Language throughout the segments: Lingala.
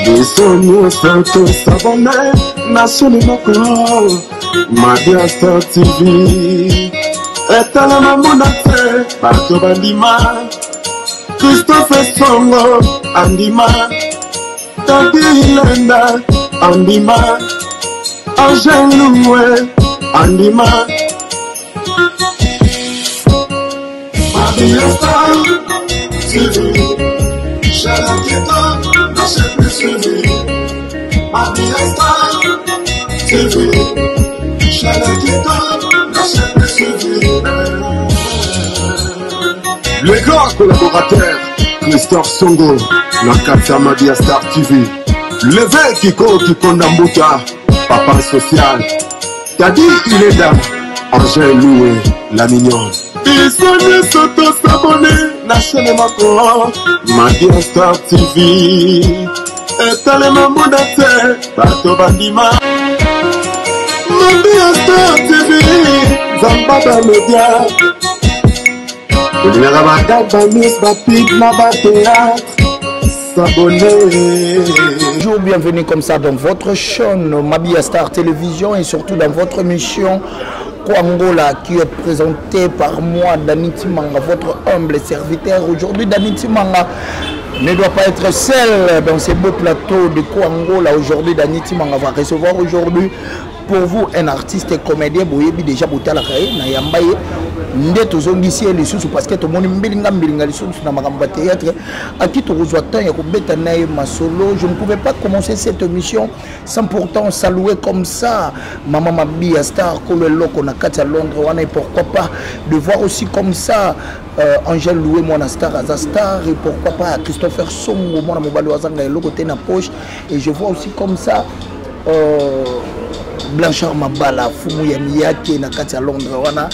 Biso nyonso tosabone na chaîne moko Mabia Star TV etalama mona te bato bandima Christophe Songo andima Tati Lenda andima Angel Loué andima Mabia Star TV chaîne kitoko na chaîne plus suivie Mabia Star TV chaîne kitoko na chaîne plus suivie. Le grand collaborateur Christophe Songo na kati ya Mabia Star TV Leve Kiko Kikonda Mbuta Papa Social Tadi Ilenda Angèle Loué la mignonne. Biso nyonso tosabone na chaîne moko Mabia Star TV etalema mona te bato bandima Mabia Star TV Nzamba bamedia olingaka badate bamis bapib na bateatre s'abonner. Bonjour, bienvenue comme ça dans votre chaîne Mabia Star Télévision et surtout dans votre émission Kwangola qui est présentée par moi, Dani Timanga, votre humble serviteur. Aujourd'hui, Dani Timanga ne doit pas être seul dans ce beau plateau de Kwangola. Aujourd'hui, Dani Timanga va recevoir aujourd'hui pour vous un artiste et comédien. Boyebi déjà botalaka ye na yamba ye nde tozongisi ye lisusu parce que tomoni mbilinga mbilinga lisusu na makambo ya théâtre aki tokozwa temps ya kobeta na ye masolo. Je ne pouvais pas commencer cette émission sans pourtant saluer comme ça Maman Mabia Star Kolo Eloko na kati ya Londres wana, et pourquoi pas de voir aussi comme ça Angèle Loué mwana star aza star, et pourquoi pas Christopher Songo mwana mobali azanga eloko te na poche, et je vois aussi comme ça Blanchard Mabala fumu ya Miyake na kati ya Londres wana,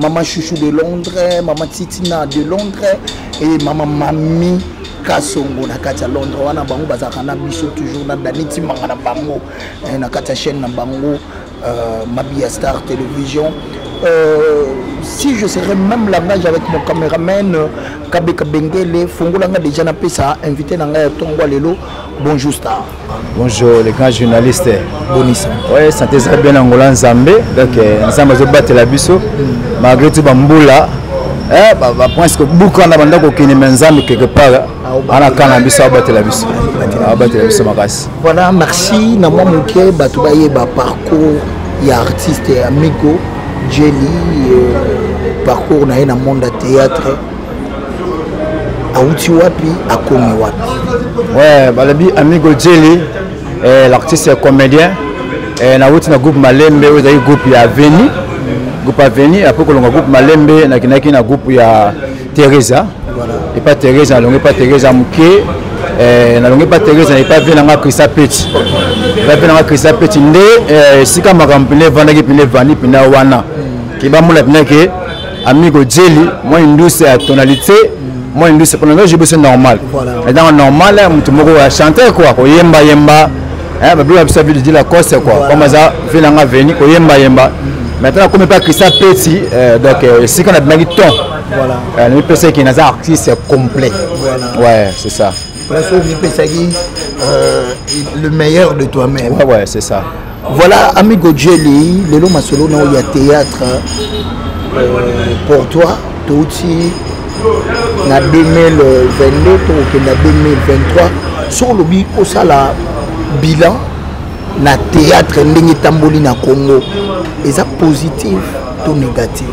Maman Chouchou de Londres, Maman Titina de Londres et Maman Mami Kasongo na kati ya Londres wana. Bango bazalaka na biso toujours na Dani Timanga na bango na kati ya chaîne na bango Mabia Star Télévision. Si je serais même langage avec mon caméraman Kabeka Bengele fongolanga déjà na pesa invité na ngai ya tongo lelo. Bonjour Star. Bonjour les grands journalistes. Bonisa. Ouais, santé ça bien Angola Nzambe. Donc Nzambe azo battre la biso malgré tout bambula. Eh ba ba presque buka na banda ko kene mais Nzambe quelque part ana kana biso abattre la biso. Abattre la biso makasi. Voilà, merci na moi moke bato bayeba parcours ya artiste Amigo Jelly, parcours na ye na monde ya théâtre. Auti wapi, akomi wapi? Ouais, balobi Amigo Jelly, l'artiste est comédien. Nauti na groupe Malembe, oyo ezalaki groupe ya Aveni. Groupe Aveni, après kolonga groupe Malembe, nakendaki na groupe ya Teresa. Voilà. Et pas Teresa, nalongi pas Teresa moke. Nalongi pas Teresa, et pas vie nanga Christa Peti. Pas vie nanga Christa Peti nde esika makambo pene evandaki pene evandi pene wana. Ke bamona pene ke Amigo Jelly, moi industrie ya tonalité, moi industrie pendant que je bosse normal. Voilà. Et donc normal, mutu moko ya chanter quoi, ko yemba yemba. Hein, ba bila bisa de la coste quoi. Voilà. Comme ça, vient nga veni ko yemba yemba. Maintenant comme pas Christa Peti, donc si qu'on a bien ton. Voilà. Nous pensons qu'il y a un artiste complet. Voilà. Ouais, c'est ça. Parce que nous pensons le meilleur de toi-même. Ouais, ouais, c'est ça. Voilà, Amigo Jelly, lelo masolo na ya théâtre pour toi, touti na 2022 to na 2023 sur le bi osala bilan na théâtre ndenge tamboli na Congo, eza positif to négatif?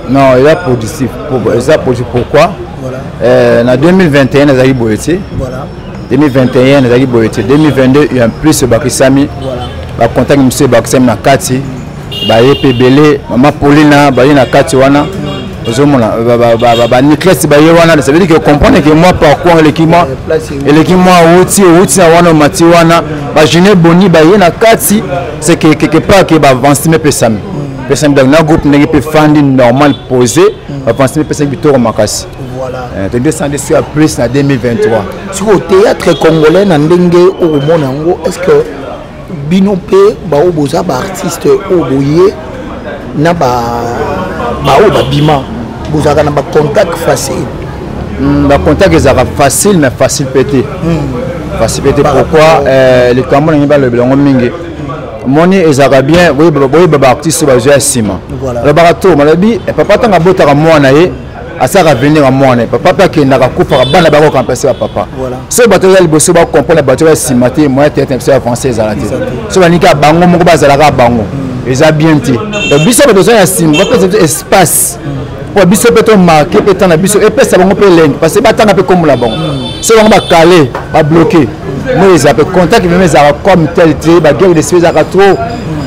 Non, eza positif. Pour, eza positif pourquoi? Voilà. Na 2021 ezali boye te. Voilà. 2021 ezali boye te. 2022 il y a plus bakisami. Voilà. Ba contact monsieur bakisami na kati. Ba ye pe belé, mama Paulina ba ye na kati wana. Ozomona ba, ba, ba, ba, ba Nicolas ba ye wana, ça veut dire que comprendre que moi parcours eleki moi, eleki moi outi, outi na wana mati wana, ba Junior Boni ba ye na kati, c'est que quelque part que ba avance mais pesami. Pesami donc na groupe ndenge pe fandi normal posé. Bavancement epesaki bitoko makasi. Voilà. To 202 ya plus na 2023. Sikoyo théâtre congolais na ndenge okomona yango, est ce que bino mpe baoyo boza baartiste oyo boye na baoyo babima, bozalaka na bacontact facile? Bacontact ezalaka facile, mais facile mpe te. Facile mpe te, pourquoi? Likambo nangi balobela yango mingi, moni ezalaka bien boyeba baartiste oyo bazwi ya nsima. Alobaka to malobi papa ntango abotaka mwana, ye asalaka avenir ya mwana. Papa mpe akendaka, akufaka, bana bakoremplace bapapa. Soki bato eza liboso bacomprendre bato ya nsima te, moyen théâtre na biso ya français ezala te. So balingi kaka bango moko bazalaka bango, eza bien te. Donc biso bato toza na nsima, bapesa biso espace mpo biso mpe tomarke mpe temps na biso, epesa bango mpe elengi, parce que batanga mpe kombola bango. So bango bakale, babloke moi, eza mpe contact même ezalaka comme tel te. Baguerre d'esprit ezalaka trop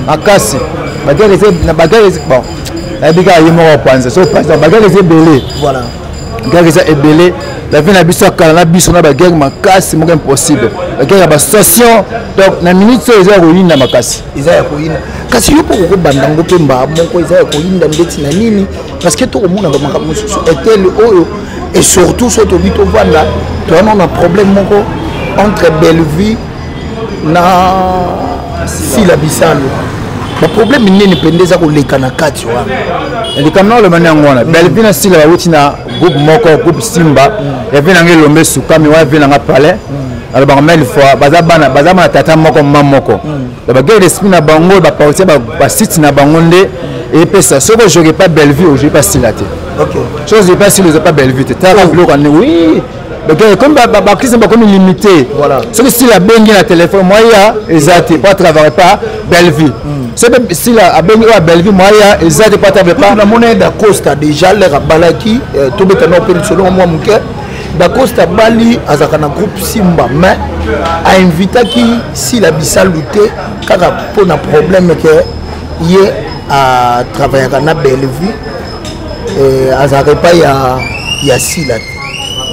makasi, baguerre, baguerre, bon, nayebi kaka ye moko panza so panza. Baguerre eza ebele, guerre eza ebele. La vie na biso ya kala na biso na baguerre makasi moko impossible, baguerre ya bastation. Donc na minute oyo eza ya koyinda makasi. Eza ya koyinda, kasi yo mpo kokobanda yango mpe mbaa moko eza ya koyinda ndeti na nini? Parce que tokomona bamakambo mosusu etele oyo, et surtout so tobi tovanda, toyana na problème moko entre Bellevue na Sila Bisalo. Baproblème nini mpenza eza koleka na kati wana? Likambo na oloba yango wana, Bellevue na Sila bawuti na groupe moko, groupe Simba. Ya vie nanga Elombe Sukami wana, vie nanga Palais alobaka mille fois, baza bana, baza bana tata moko, mama moko. Baguerre d'esprit na bango, bapartie basite na bango nde epesa. Soki ojoke pa Bellevue, ojoki pa Sila te. Soki ojoki pa Sila, oza pa Bellevue te. Talaka biloko ane, oui, comme bakriste bakomi limité. Soki Sila abengi na telefone, moya eza te po atravaille pa Bellevue. Soki Sila abengi oyo ya Bellevue, moya eza te po atravaille pa. Namona ye Dacosta déjà lere abalaki, tobeta nao mpe lisolo mwa moke. Dacosta abali, azalaka na groupe Simba, mais ainvitaki Sila Bisalu te kaka mpona problème ke ye atravaillaka na Bellevue, azalaka epai ya Sila te.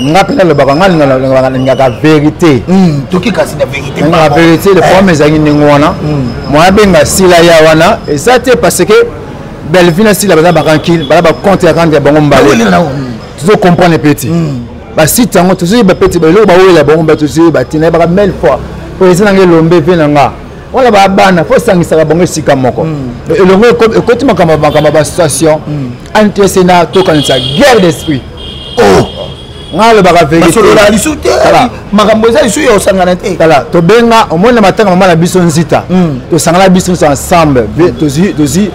Nga mpe nalobaka, nga nalingaka vérité. Toki kasi na vérité. Nalingaka vérité. Le problème ezalaki ndenge wana, moya abenga Sila ya wana eza te, parce que Bellevue na Sila baza barancune, baza bacompte ya rendre ya bango mbale. Tozo comprendre mpe te basite yango, tozoyeba mpe te eloko bawelela bango bato, tozoyeba te. Nayebaka mille fois po eza nanga Elombe ve na nga wana, babana fo osangisaka bango esika moko. Elongo ekoti makambo, makambo ya basituation antc na tokanisa guerre d'esprit. Oh, nga alobaka vérité lisu te, makambo eza lisu ya osangana te. Tala, tobenga omoni na matanga mama na biso Nzita, tosangana biso nyonso ensemble, tozwi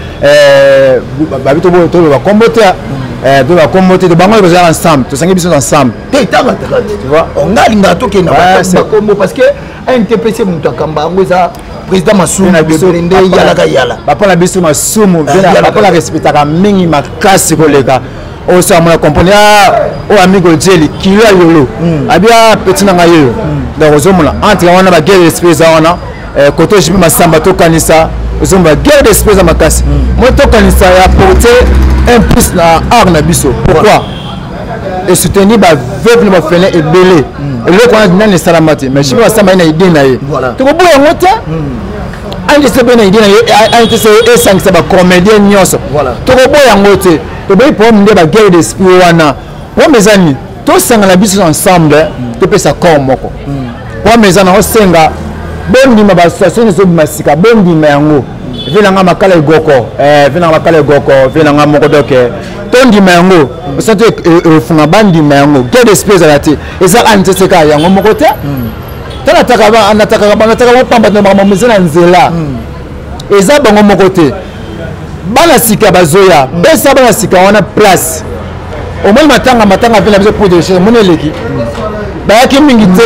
babi, toloba kombo te, toloba kombo te, bango tozala ensemble, tosangi biso ensemble. Te, tanga tu vois, nga alingaka tokenda bakombo parce que NTPC, moto akamba yango eza président Masumu nde yalaka yala. Bapa na biso Masumu, bapa na respectaka mingi makasi koleka oyo. So amona comprendre oyo amigo Jeli kilo ya yolo abi a petit na ngai oyo. Donc ozomona entre wana baguerre d'esprit eza wana. Kote Jipi Masamba, tokanisa, ozomona baguerre d'esprit eza makasi. Moi tokanisa ya apporter un plus na art na biso. Pourquoi esoutenir baveuve na baorphelin ebele? Eloko wana nani esalama te, mais Jipi Masamba ye na idée na ye, tokoboya yango te. ANTC mpe na idée na ye, ANTC esangisa bacomédien nyonso, tokoboya yango te. Toboyi problème nde baguerre d'esprit wana. Problème eza nini? Tosangana biso ensemble, topesa corps moko. Problème eza na osenga bondima baassociation nyonso obima sika, bondima yango. Vie nanga Makala Egoko, vie nanga Makala Egoko, vie nanga moko. Donc tondima yango, osanti efunga, bandima yango. Guerre d'esprit ezala te, eza ANTC kaka yango moko te. Ta natakaka bapamba na makambo eza na nzela, eza bango moko te. Bana sika bazoya, pesa bana sika wana place. Omoni matanga, matanga mpe na biso pour de recherche, omoni eleki bayaki mingi te.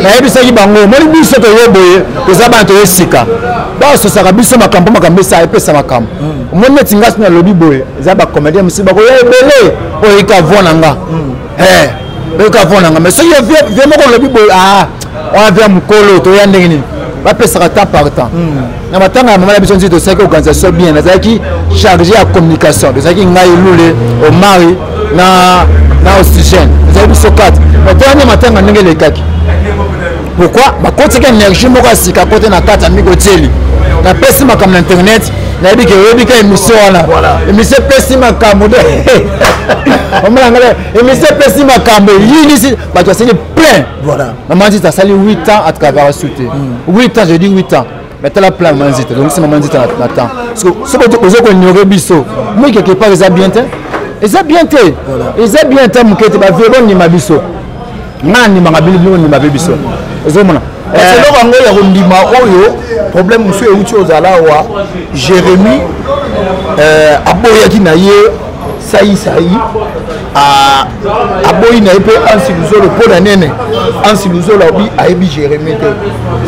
Nayebisaki bango, omoni biso toye boye, toza bana, toye sika, basosaka biso makambo, makambo esa epesa makambo. Omoni neti nga so nalobi boye, eza bacomédien mosusu bakoya ebele oyo eka voi na nga, oyoka voi na nga. Mais soki vie moko nalobi boye, wana via mokolo toya ndenge nini, bapesaka temps par temps. Na matanga ya mama na biso nzi, tosalaki organisation bien, nazalaki chargé ya communication. Tozalaki ngai, Lule, Omari na Oxygène, tozalaki biso 4. Mais toyani matanga ndenge elekaki. Pourquoi bakotisaki énergie moko ya sika kote na kati ya mikotieli? Napesi makambo na internet, nayebi ke oyebi ka émission wana, émission epesi makambo de omona ngai, émission epesi makambo eyinisi bato, asali plein. Mama Nzita asali 8 ans atikaka su te. 8 ans, je dis 8 ans, mais tala plein. Mama Nzita, tongisi mama Nzita na temps. Soki ozo koignore biso moi quelque part, eza bien te, eza bien te, eza bien te moke te. Bavie bondima biso, nga andimaka bino, bino bondima mpe biso, ozomona. Eloko yango ya kondima oyo, problème mosusu euti ozala awa. Jérémi aboyaki na ye Saisai, aboyi na ye mpe Ansi Luzolo. Mpo na nene Ansi Luzolo alobi ayebi Jérémi te,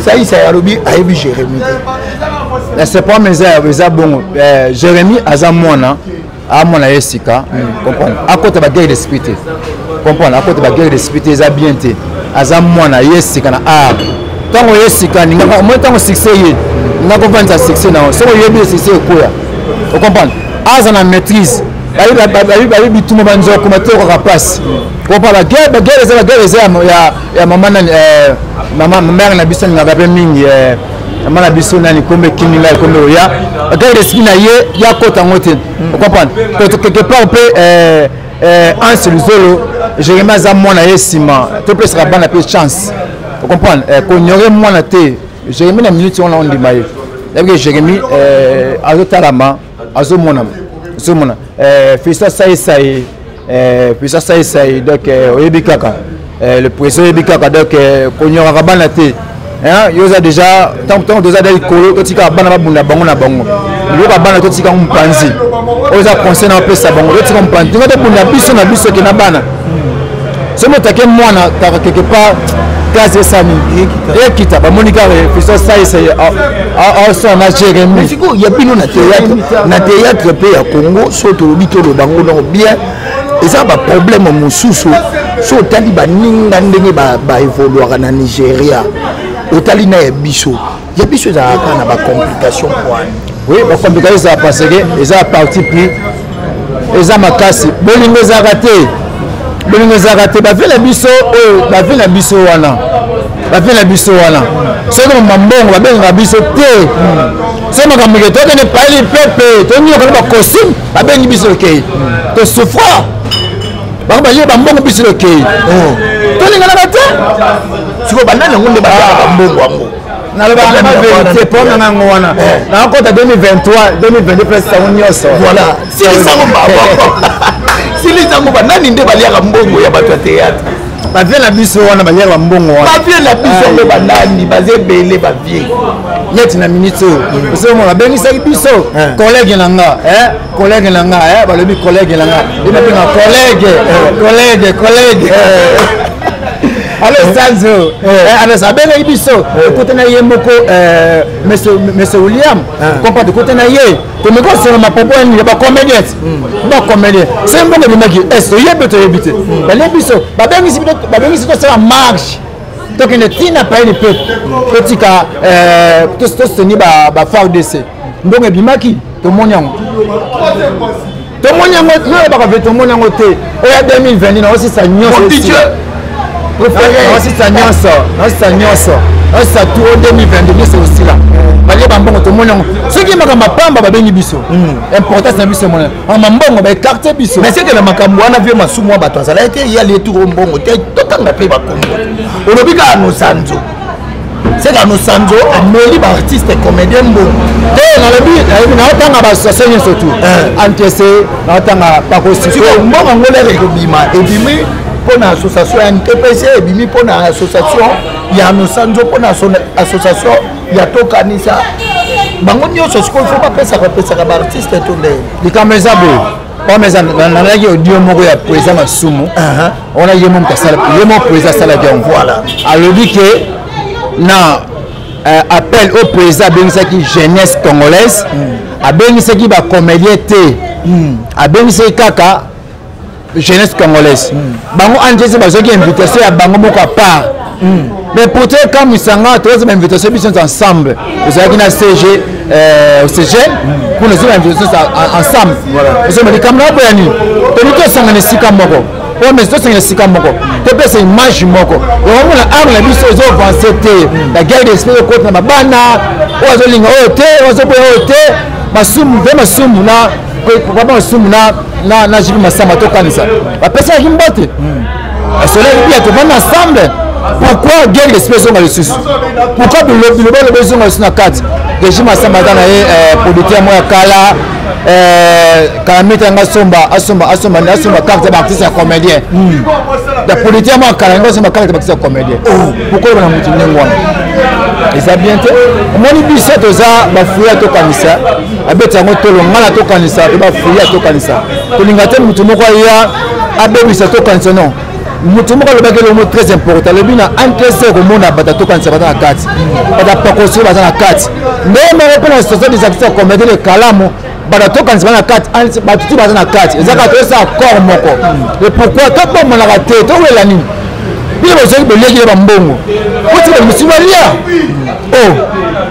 Saisai alobi ayebi Jérémi te. C'est pas, mais eza bongo. Jérémi aza mwana, amona ye sika, comprendre, akota baguerre d'esprit te, comprendre, akota baguerre d'esprit te, eza bien te. Aza mwana ye sika na art. Ntango ye sika ningaka omoi, ntango succès ye nga kovandisa succès na yo, soki oyebi succès ekoya, ocomprendre, aza na maîtrise. Bayebi bituma banzoko matokaka mpasi, comprendre. Baguerre eza, baguerre eza ya mama nani, mama mare na biso alingaka mpe mingi, mama na biso nani, kombe ekimi ngai, kombe oya baguerre d'esprit na ye, ya kota yango te, ocomprendre. Quelque part mpe Anse Luzolo, Jérémi aza mwana ye nsima, topesaka bana mpe chance, ocomprendre, koignore mwana te. Jérémi na minute wana ondima ye, yabike Jérémi azotalama, azomonama, ozomona Fiston Saisai, Fiston Saisai, donc oyebi kaka le président, oyebi kaka. Donc konyoraka bana te, yo oza déjà, ntango toza da likolo, totikaka bana babunda bango na bango. Biloko ya bana totika yango mopanzi. Oyo eza conseil na opesa bango, totika mopanzi, tinga tobunda biso na biso ke na bana. Soki otake mwana kaka quelque part, gaz esani ekita, bamoni kaka Fiston Saisai aosala na Jérémi. Sikoyo ya bino na théâtre, na théâtre mpe ya Congo, so tolobi, toloba ngo nango bien, eza baproblème mosusu. So otali baninga ndenge baévoluaka na Nigeria, otali na ya biso, ya biso ezalaka kaka na bacomplication poani. Oui, bacomplication ezala parce que eza parti pris, eza makasi. Bolingo ezalaka te, bolingo ezalaka te. Bavie na biso oyo, bavie na biso wana, bavie na biso wana, soki mambongo babengaka biso te, soki makambo ke tokende paeli pepe, tonyoka na bacostume, babengi biso okei, tosouffra bango, balie bambongo, biso okei, tolinganaka te. Sikoyo banani yango nde baliaka bambongo yango? Nalobaka na vérité mpo na ngango wana nakota 2023, 2022, place sango nyonso. Voilà, silisango silisango, banani nde baliaka mbongo ya bato ya théâtre? Bavie na biso wana baliaka bambongo wana. Bavie na biso yango banani? Baza ebele bavie. Neti na minute oyo osomona babengisaki biso collègue na nga, collègue na nga, balobi collègue na nga, ye babenga collègue, collègue, collègue. Alo Sanzo anas abengaki biso, ekota na ye moko monsieur William comprendre, ekota na ye, tomeki kosala mapopo ya nini ya bacomédien, bacomédien. Soki mbongo ebimaki est oyebi, toyebi te. Balie biso, babengisi tosala marche, tokende ntina palais du peuple, totika tosoutenir ba FARDC. Mbongo ebimaki, tomoni yango, tomoni yango, nalobaka ve, tomoni yango te. Oyo ya 2022 naosisa nyonso, naosisa nyonso, naosisa nyonso, naosisa tout o 2022 nyonso osila. Balie bambongo, tomoni yango. Soki makambo pamba babengi biso, importance na biso emonana, makambo mbongo baécarte biso. Mais seke na makambo wana, vie Masumu wa bato azalaki te, ye alie turo mbongo te. Totanga mpe bakombo, olobi kaka Nosanzo, seke Nosanzo ameli baartiste comédien mbongo. Te, nalobi, nalobi, naotanga baassociation nyonso tu antc, naotanga pakosiko. Mbongo yango lere ekobima, ebimi mpo na association ya NTPC, ebimi mpo na association ya Nosanzo, mpo na association ya Tokanisa, bango nyonso. Sikoyo fo bapesaka, bapesaka baartiste to ndenge? Likambo eza boye, pame eza nalaki audio moko ya président Masumu wana, ye mo moto asala, ye mo président asalaki yango. Alobi ke na appel au président abengisaki jeunesse congolaise, abengisaki bacomédien te, abengisaki kaka jeunesse congolaise. Bango anjesi bazwaki invitation ya bango moko à part. Mais pourtant ekamwisanga, toza bainvitation biso nyonso ensemble, tozalaki na CG, CGN mpona ozwi bainvitation ensemble. Ozomba likambo na boya nini, tolingi tosangana esika moko. Oyo mais tosengela esika moko, topesa image moko. Okomona arme na biso ezo avance te, la guerre d'esprit ekota na babana oyo azolinga oyo te, oyo azoboya oyo te. Masumu mpe masumu na papa masumu na jipi masamba, tokanisa bapesaki mbote, asolaki bia, tovandi ensemble. Pourquoi guerre d'esprit ezonga lisusu? Pourquoi bilobaloba ezonga lisusu na kati? Régime Masamba aza na ye producteur moko ya kala. Kalamita yanga asomba, asomba, asomba, asomba carte ya baartiste ya comédien ya producteur moko ya kala yanga, asomba carte ya baartiste ya comédien. Pourquoi oyeba na motu ndenge wana? Eza bien te. Omoni, biso toza bafuya, tokanisa abeti yango tolo ngana, tokanisa to bafuya, tokanisa tolinga te motu moko aya abebisa. Tokanisa non, motu moko alobaki eloko moko très important. Alobi na entrese komona bato atokanisa baza na kati, bato apakosi baza na kati. Ndenge moko mpe na société des artistes ya comédien de Kalamu, bato atokanisa baza na kati, bato tu baza na kati. Eza kaka toyesa accord moko. Et pourquoi tobomonaka te? Towela nini? Bino bozwaki, boliaki ye bambongo, botika misusu balia. O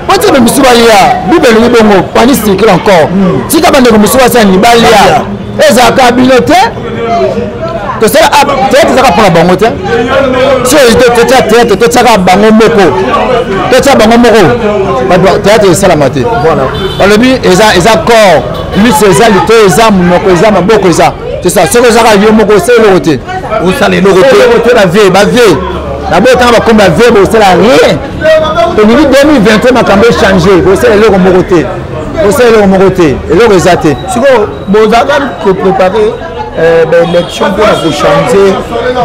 botika bamisusu balia. Bible elobi bongo, pani circule encore. Tika bandeko mosusu basala nini? Balia. Ezalaka bino te. Tosala théâtre ezaka mpona bango te. Soki totia théâtre, totiaka bango moko, totia bango moko, théâtre esalama te. Balobi eza corps, miso eza, lito eza, monoko eza, maboko eza. C'est ça. Soki ezaka yo moko, osala eloko te. Osala eloko te. Bavie, bavie nabotanga bakombi, bavie bosala rien. Tolingi 2023 makambo echange. Bosala eloko moko te, bosala eloko moko te, eloko eza te. Sikoyo bozalaka koprépare baélection mpona kochange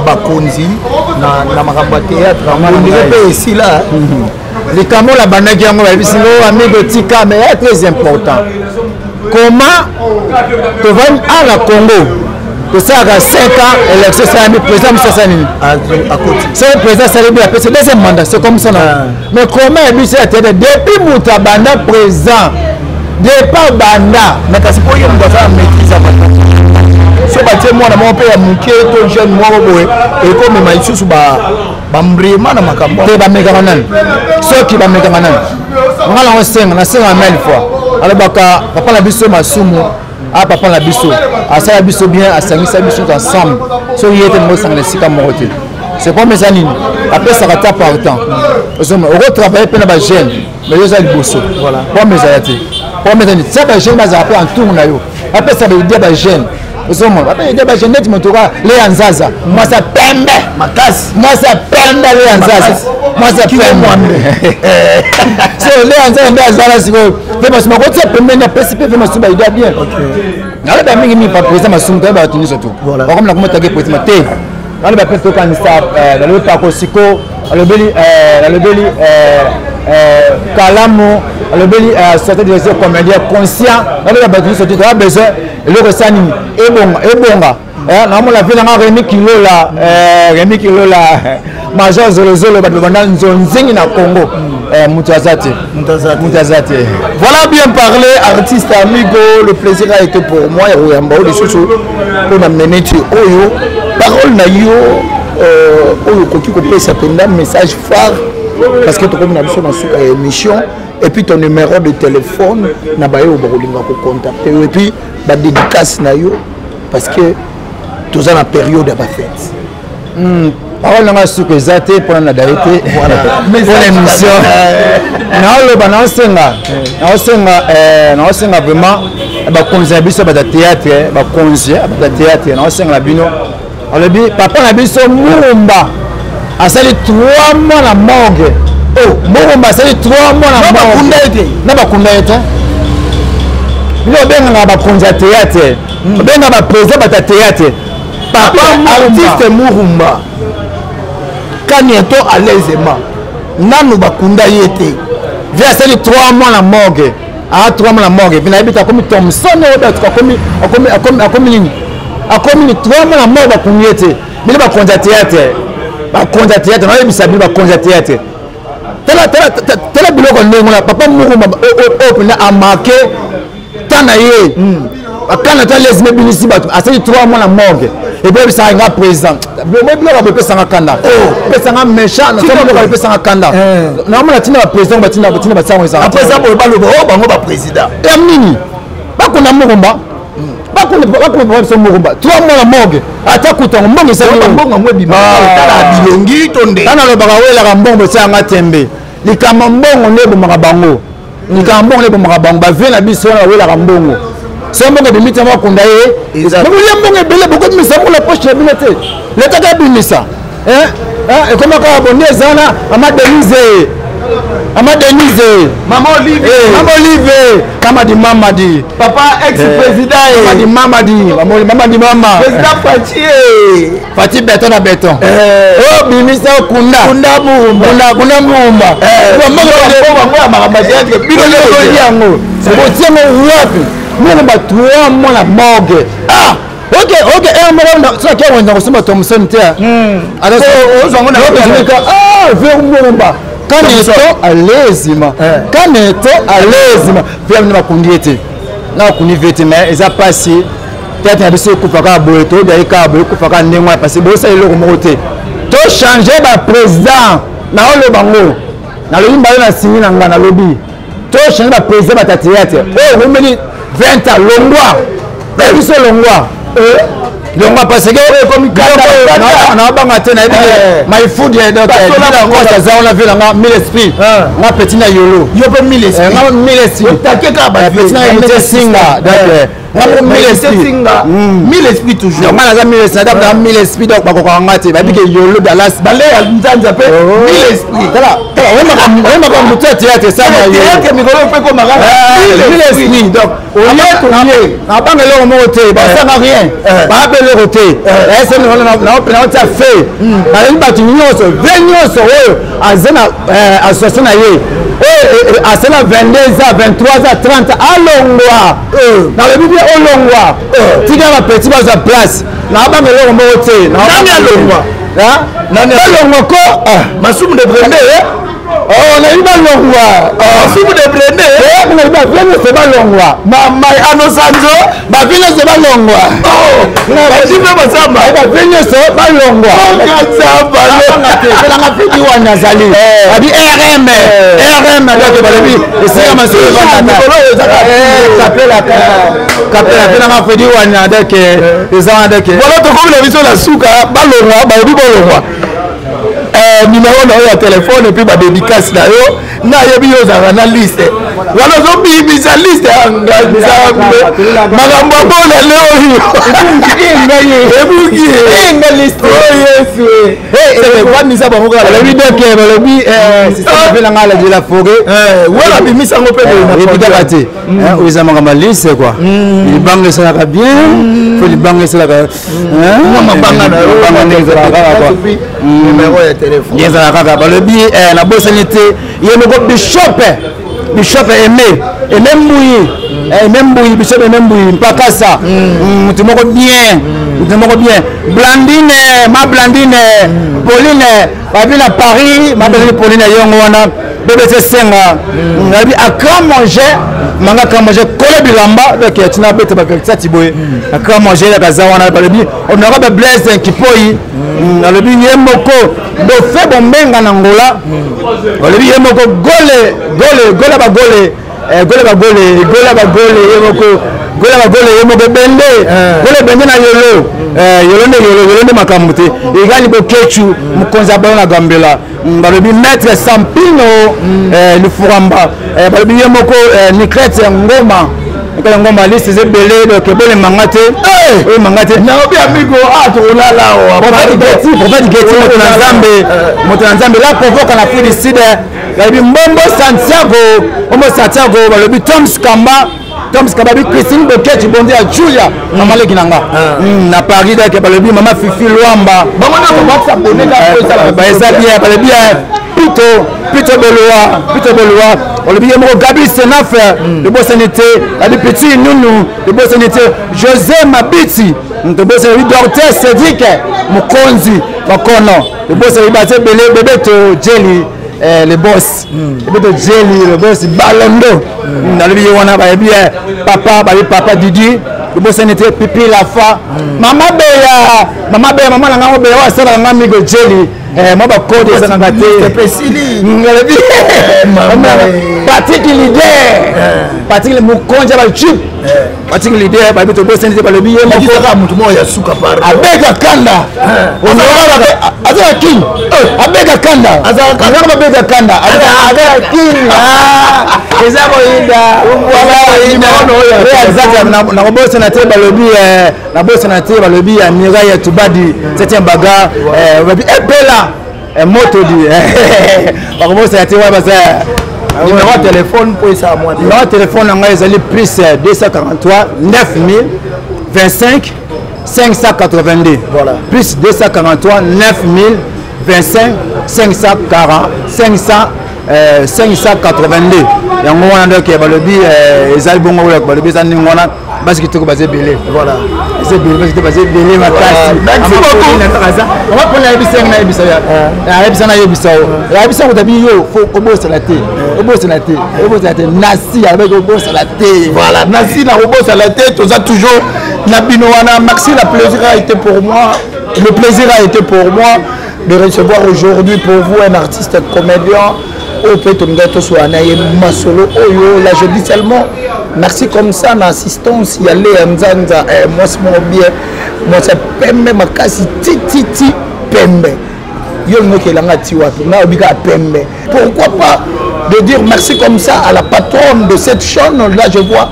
bakonzi na makambo ya théâtre yango, ndenge mpe esila. Likambo oyo abandaki yango, bayebisi ngo amigo tika, mais ya très important. Comment tovandi a na Congo, tosalaka 5 ans, élection esalami, président mosu asala nini? Soki président asali bi, apesi deuxième mandat, c'est comme ça na. Mais comment ya biso ya théâtre, depuis moto abanda président, départ banda? Mais kasi mpo ye moto aza na maîtrise ya bato, so batie mwana moko mpe ya moke to jeune moko boye, ekomema lisusu bambrema na makambo. Te, bamekaka nani? Soki bamekaka nani? Nga nango senga, nasenga mille fois. Alobaka papa na biso Masumu, a papa na biso asala biso bien, asangisa biso ensemble. Soki ye te, nango osangana esika moko te. C'est comme eza nini, apesaka ta par temps. Ozomona, okotravaille mpe na bajeune, mais yo oza liboso. Pome ezala te, pome eza nini? Tia bajeune bazala mpe entour na yo, apesa baidée bajeune. Ozomona, bapesa idée bajeune neti moto ka Leya Nzaza, mwasi ya pembe. Makasi. Mwasi ya pembe, Leya Nzaza, mwasi ya pembe. So Leya Nzaza nde azala sikoyo mpe Masumu akotia pembeni, apesi mpe Masumu baidée bien. Naloba mingi mingi pa président Masumu, toyeba bato nyonso tu bakomi na komotake président te. Naloba mpe tokanisa, nalobi Pakosiko, alobeli, nalobeli Kalamu, alobeli société des comédien conscient. Naloba bato nyonso te, toya besoin eloko esala nini? Ebonga, ebonga. Naomona vi nanga Remi Kilola, Remi Kilola, major Zolozolo, bato babanda nzonzingi na Congo, moto aza te, moto aza te. Voilà, bien parlé, artiste amigo. Le plaisir a été pour moi ya koyamba oyo lisusu mpona meneti oyo. Parole na yo oyo okoki kopesa mpenza message phare, parce que tokomi na biso na suka ya émission, et puis ton numéro de téléphone na baye oyo bakolinga kocontacte yo, et puis badédicace na yo, parce que toza na période ya bafête. Parole nanga suka eza te mpona na daye te mpona émission. Naoloba, naosenga, naosenga, naosenga vraiment bakonzi na biso bato ya théâtre, bakonzi bato ya théâtre, naosenga na bino. Alobi papa na biso Murumba asali 3 mois na morgue. Oh, Murumba asali 3 mois na morgue na bakunda ye te. Bino obengaka bakonzi ya théâtre, obengaka baprésident bato ya théâtre. Papa artiste Murumba Kaniato alaisement, nanu bakunda ye te. Vie asali 3 mois na morgue, a 3 mois na morgue. Epi nayebi te, akomi Thomson oyo, akomi, akomi, akomi, akomi nini, akomi ni 3 mois na morgue, bakundi ye te. Bino bakonzi ya théâtre, bakonzi ya théâtre, nayebisa bino, bakonzi ya théâtre, tala, tala, tala biloko ndenge wana. Papa Murumba oyo mpenza amarke ta na ye akana ta lesime, ebinisi bato, asali 3 mois na morgue. Epo oyebisaka nga président, biloko boye epesanga kanda, epesanga méchant, biloko epesanga kanda. Naomona ntina baprésident batina, batina batiango ezaka. Après ça boye baloba o bango baprésident. Ya nini? Bakunda Murumba. Bakunda papa biso moko 3 mois na morgue, ata kutango mbongo esalimbongo yango ebima bilongi to nde tana alobaka welaka mbongo esalanga tembe. Likambo mbongo nde ebomaka bango, likambo mbongo nde ebomaka bango. Bavie na biso wana bawelaka mbongo, so mbongo ebimi te, bakunda ye. Bokolia mbongo ebele, bokobimisa ngo na poche na bino te. Letaka ebimisa ekoma kaka bonde eza wana. Mama Denise, mama Denise, mama Olive, mama Olive, mama di mama di papa ex président, mama di mama di mama di mama président Fatshi, Fatshi béton na béton. O bimisa kunda kunda Mumba, kunda kunda Mumba. Bino nyonso yango botiango wapi? Mumba 3 mois na morgue. Ah, ok, ok, moko soki awenza kosomba Thomson te, ver Mumba kaneto alezima, kaneto alezima mpe amina bakundi ye te, na bakundi vie te. Mais eza mpasi, théâtre na biso ekufa kaka boye, toyebi kaka boye, ekufa kaka ndenge wana, parce bosala eloko moko te. Tochange baprésident, naoloba ngo, nalobi mbala na singi na nga, nalobi tochange baprésident bata théâtre oyo omeli 20 ans. Longwa biso, longwa, longwa, parce que nabanga te, nayebi my food. Donc aza wana vie nanga mille esprit, nga petit na yolo. Yo mpe mille esprit? Nga mille esprit, petit na héritier singa, donc nga moko mille esprit. Mille esprit toujours. Nga naza mille esprit, naza mille esprit, donc bakokaka nga te. Bayebi ke yolo Dallas. Bale ya nzanza mpe mille esprit. Tala, oyembaka motu ya théâtre esama. Théâtre mikolo mpe komaka. Mille esprit, donc oye nabanga eloko moko te, basanga rien, babe eloko te. Naotia fe, balingi bato nyonso ve nyonso oyo aza na association na ye, oyo asala 22 ans, 23 ans, 30, alongwa. Nalobi bien, olongwa, tika bapeti bazwa place. Nabanga eloko moko te. Nani alongwa? Balongwa ko. Masumu de Brende. Oh, nayebi balongwa. Masumu de Brende. Nayebi bavie nyonso balongwa. Mama Ano Sanzo. Bavie nyonso balongwa. Baji mpe basamba. Bavie nyonso balongwa. Nanga fidi wana azali abi rm rm, donc balobi esika masolo. Kapela, kapela mpe nanga fidi wana, donc eza wana, donc voilà, tokomi na biso na suka. Balongwa, balobi bolongwa. Numéro na yo ya telefone et puis badédicace na yo. Nayebi yo ozalaka na liste wana, ozobimisa liste ya nga. Nzambe, makambo abona le oyo ebuki liste. Yesu vandisa bango kaka. Balobi, donc balobi système nanga la de la forêt. Wana bimisa yango mpe. Eyebi kaka te, oyo eza makambo ya liste quoi. Libanga esalaka bien, fo libanga esalaka. Mabanga na yo. Mabanga ndenge ezalaka kaka quoi. Numéro ya telefone. Ezalaka kaka. Balobi nabosani te ye moko bishop, bishop Aimé, Aimé Mbuyi, Aimé Mbuyi, bishop Aimé Mbuyi Mpakasa, motu moko bien, motu moko bien. Blandine, ma Blandine, Pauline babi na Paris, ma Blandine Pauline yongo wana bbc senga nayebi akra manger manga, akra manger kolo bilamba, donc tina bete bakati boye, akra manger yaka aza wana. Balobi honorable Blaise Nkipoi, alobi ye moko bofe bombenga na Ngola, alobi ye moko gole gole gole bagole, gole bagole, gole bagole, ye moko gole bagole, ye moko bende gole bende na yolo yolo nde yolo yolo nde makambo te. Egali Bokecu, mokonzi ya balo na Gambela. Balobi maître Sampino Lufuramba, balobi ye moko Nicrete Ngoma, Nicrete Ngoma. Liste eza ebele, donc ebolemanga te, oyemanga te. Naobi amigo a tokolala awa. Prophète Geti, moto na Nzambe, moto na Nzambe la provoque na Afrique du Sud. Balobi Mbombo Santiago, Mbombo Santiago, balobi Toms Kamba, Toms Kamba, balobi Christine Boketi Bondi ya Julia, mama leki na nga na Paris, donc balobi mama Fifi Lwamba. Bango nyonso basabone. Eza bien. Balobi Pito, Pito Boloa, Pito Boloa, balobi ye moko Gabi Senaf, tobosani te. Babi Petit Nunu, tobosani te. José Mabiti, tobosani. Docteur Cédric Mokonzi Bakono, tobosani. Bato ebele, Bebeto Jeli, le boss, Bebeto Jeli le boss balondo, nalobi ye wana. Bayebi papa, bayebi papa Didi. Tobosani te Pipi Lafa, Mama Beya, Mama Beya, mama na ngai Beya oyo asalaka ngai migo jeli. Mwa bakode ezangaka te. Alobi Patrick leader, Patrick mokonzi ya bajupe, Patrick leader babi tobosani te, balobi ye moko motu moko ya suka abeka kanda, aza na king, abeka kanda, azaka babeka kanda, aza king, eza koyinda exact. Nakobosana te, balobi nabosana te, balobi ya Mirai ya Tubadi septième bagarre, babi epela motodi, bakobosana te wana baza. Numéro ya téléphone mpo esala mwa. Numéro ya téléphone na ngai ezali plus 243 9000 25 582. Voilà. Plus 243 9000 25 540 500 582. Yango wana donc balobi ezali bongo, balobi eza ndenge wana, basi kitoko baza ebele. Voilà. Eza ebele, basi kitoko baza ebele makasi. Merci beaucoup. Mama mpona ayebisa yango, nayebisa ayebisa, nayebisa yo, ayebisa ngo tabi yo fo obosana te, obosana te, obosana te. Nasi alobaki obosana te. Voilà, nasi na kobosana te, toza toujours na bino wana. Merci, la plaisir a été pour moi, le plaisir a été pour moi de recevoir aujourd'hui pour vous un artiste comédien oyo mpe tolingai toswala na ye masolo oyo. Là, je dis seulement merci comme ça na assistance ya Lea Nzanza, mwasi moko bien, mwasi ya pembe makasi tititi pembe. Yo olingi okelanga ti wapi? Ngai obi kaka pembe. Pourquoi pas de dire merci comme ça à la patronne de cette chaîne? Là, je vois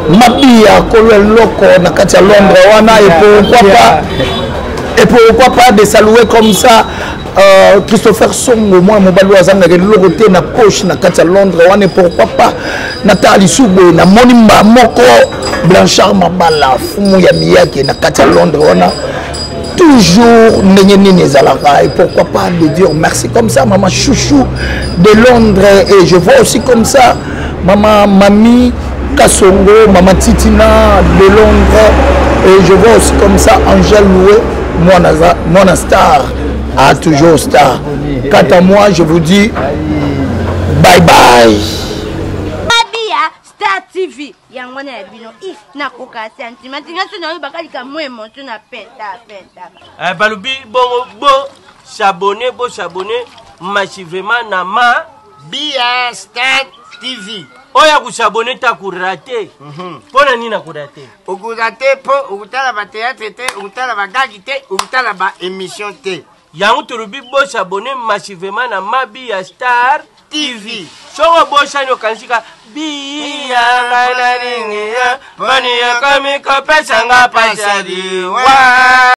Mabia Kolo Loko na kati ya Londres wana. Et pourquoi pas de saluer comme ça Christopher Songo, mwana mobali oyo azangaka eloko te na poche na kati ya Londres wana. Et pourquoi pas natala lisusu boye, namoni mba moko Blanchard Mabala, fumu ya miyake na kati ya Londres wana, toujours ndenge nini ezalaka. Et pourquoi pas de dire merci comme ça maman Chouchou de Londres. Et je vois aussi comme ça maman Mami Kasongo, maman Titina de Londres. Et je vois aussi comme ça Angèle Loué, mwana star a toujours star. Quant à moi, je vous dis bye bye. Babia Star TV yango wana ya bino. I nakoka sentiment nga so nayoyebaka likambo émotion na penta penta. Balobi bongo bo s'abonner, bo s'abonner massivement na ma Bia Star TV. Oyo akos'abonner te akorater. Mpo na nini akorater? Okorater mpo okotala bathéâtre te, okotala bagagi te, okotala baémission te. Yango tolobi bos'abonner massivement na Mabia Star TV. Soki obosani, okanisika biya ngai nalingi ya bani yakomi kopesanga pasadi wa.